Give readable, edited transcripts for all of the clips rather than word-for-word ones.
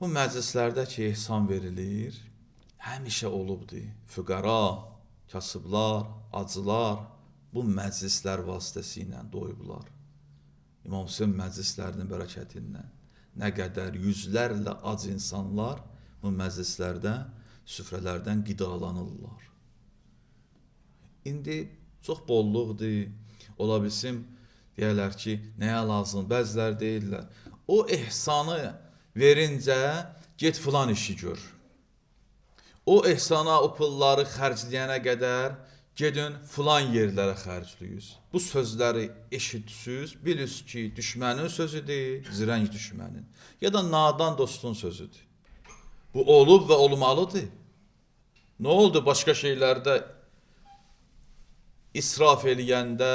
Bu məclislərdə ki, ehsan verilir, həmişə olubdur. Füqəra, kasıblar, acılar bu məclislər vasitəsilə doyublar. İmam Hüseyn məclislərinin bərəkətindən nə qədər yüzlərlə ac insanlar bu məclislərdə, süfrələrdən qidalanırlar. İndi çox bolluqdur. Ola bilsin, deyərlər ki, nəyə lazım? Bəzilər deyirlər. O ehsanı verincə, get filan işi gör. O ehsana, o pulları xərcləyənə qədər gedin filan yerlərə xərcləyiz. Bu sözləri eşitsiniz, bilirsiniz ki, düşmənin sözüdür, zirəng düşmənin. Ya da nadan dostun sözüdür. Bu olub və olmalıdır. Nə oldu başqa şeylərdə israf eləyəndə,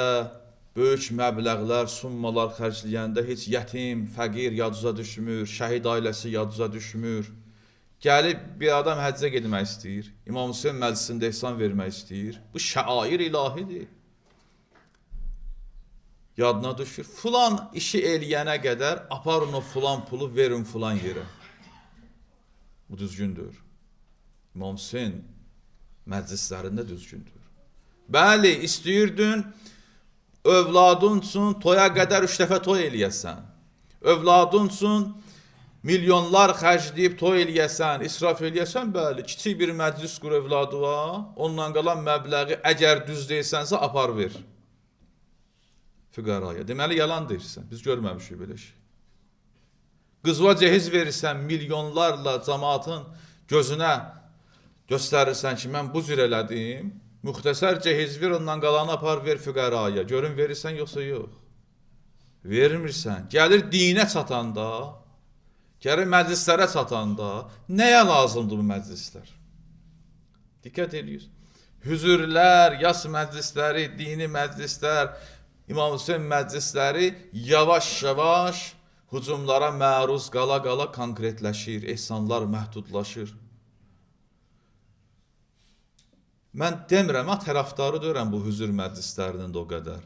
böyük məbləğlər, summalar xərcləyəndə heç yetim, fəqir yaduza düşmür, şəhid ailəsi yaduza düşmür. Gəlib bir adam həccə getmək istəyir, İmam Hüseyn məclisində ehsan vermək istəyir. Bu şəair ilahidir. Yadına düşür. Filan işi eləyənə qədər aparın o filan pulu verin filan yerə. Bu düzgündür. İmam Hüseyn məclislərində düzgündür. Bəli, istəyirdin övladın üçün toya qədər 3 dəfə toy eləyəsən. Övladın üçün milyonlar xərcləyib toy eləyəsən, israf eləyəsən, bəli, kiçik bir məclis qur övladıva, ondan qalan məbləği əgər düz deyirsənsə apar ver. Füqəraya. Deməli yalan deyirsən. Biz görməmişik belə şey. Qızva cehiz verirsən milyonlarla cəmaatın gözünə göstərirsən ki, mən bu cür elədim. Müxtəsər cehiz ver, ondan qalanı apar ver füqəraya. Görün verirsən yoxsa yox. Vermirsən. Gəlir dinə çatanda, gəlir məclislərə çatanda, nəyə lazımdır bu məclislər? Diqqət edirsiniz. Hüzürlər, yas məclisləri, dini məclislər, İmam Hüseyn məclisləri yavaş-yavaş hücumlara məruz qala-qala konkretləşir, ehsanlar məhdudlaşır. Mən demirəm, ha, tərəfdarı deyirəm bu hüzür məclislərinin də o qədər.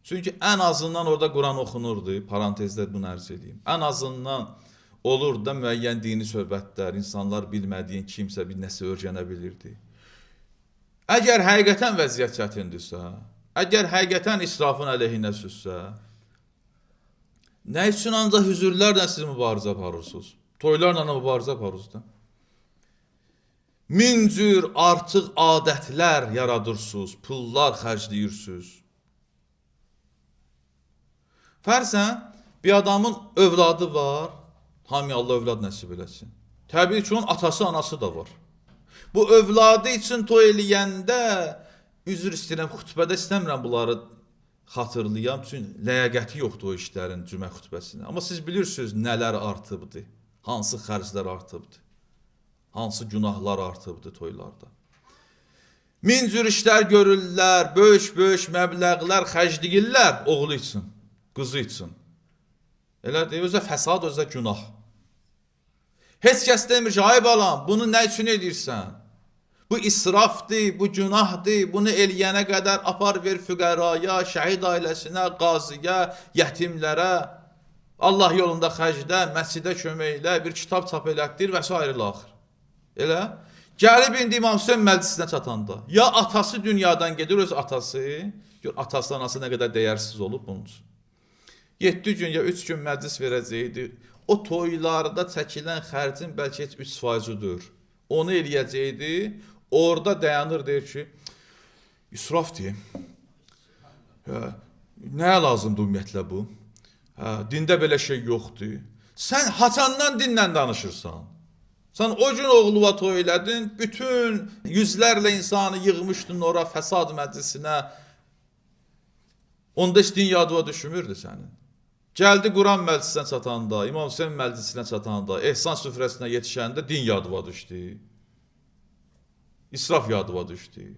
Çünki ən azından orada Quran oxunurdu, parantezdə bunu ərz edeyim. Ən azından olurdu da müəyyən dini söhbətlər, insanlar bilmədiyin kimsə bir nəsə öyrənə bilirdi. Əgər həqiqətən vəziyyət çətindirsə, əgər həqiqətən israfın əleyhinəsizsə, nə üçün ancaq hüzürlərlə siz mübarizə aparırsınız? Toylarla da mübarizə aparırsınız da. Min cür artıq adətlər yaradırsınız, pullar xərcləyirsiniz. Fərzən, bir adamın övladı var, hamıya Allah övlad nəsib eləsin. Təbii ki, onun atası, anası da var. Bu övladı üçün toy eləyəndə, üzr istəyirəm, xütbədə istəmirəm bunları xatırlayam, çünki ləyaqəti yoxdur o işlərin cümə xütbəsinə. Amma siz bilirsiniz nələr artıbdır, hansı xərclər artıbdır, hansı günahlar artıbdır toylarda. Min cür işlər görürlər, böyük-böyük məbləğlər xərcləyirlər oğlu üçün, qızı üçün. Elədir, özə fəsad, özə günah. Heç kəs demir ki, ay balam, bunu nə üçün edirsən? Bu israfdır, bu günahdır, bunu eləyənə qədər apar ver füqəraya, şəhid ailəsinə, qaziyə, yetimlərə, Allah yolunda xərclə, məscidə kömək elə, bir kitab çap elətdir və s. axır. Elə? Gəlib indi İmam Hüseyn məclisinə çatanda, ya atası dünyadan gedir, öz atası, gör atası, anası nə qədər dəyərsiz olub bunun üçün. 7 gün ya 3 gün məclis verəcəkdi. O toylarda çəkilən xərcin bəlkə heç 3%-idir. Onu eləyəcəkdi. Orada dayanır, deyir ki, israf deyim. Hə, nəyə lazımdır ümumiyyətlə bu? Hə, dində belə şey yoxdur. Sən haçandan dinlə danışırsan? Sən o gün oğluva toy elədin, bütün yüzlərlə insanı yığmışdın ora fəsad məclisinə. Onda heç din yadıva düşmürdü sənin. Gəldi Quran məclisinə çatanda, İmam Hüseyn məclisinə çatanda, ehsan süfrəsinə yetişəndə din yadıva düşdü. İsraf yadıva düşdü.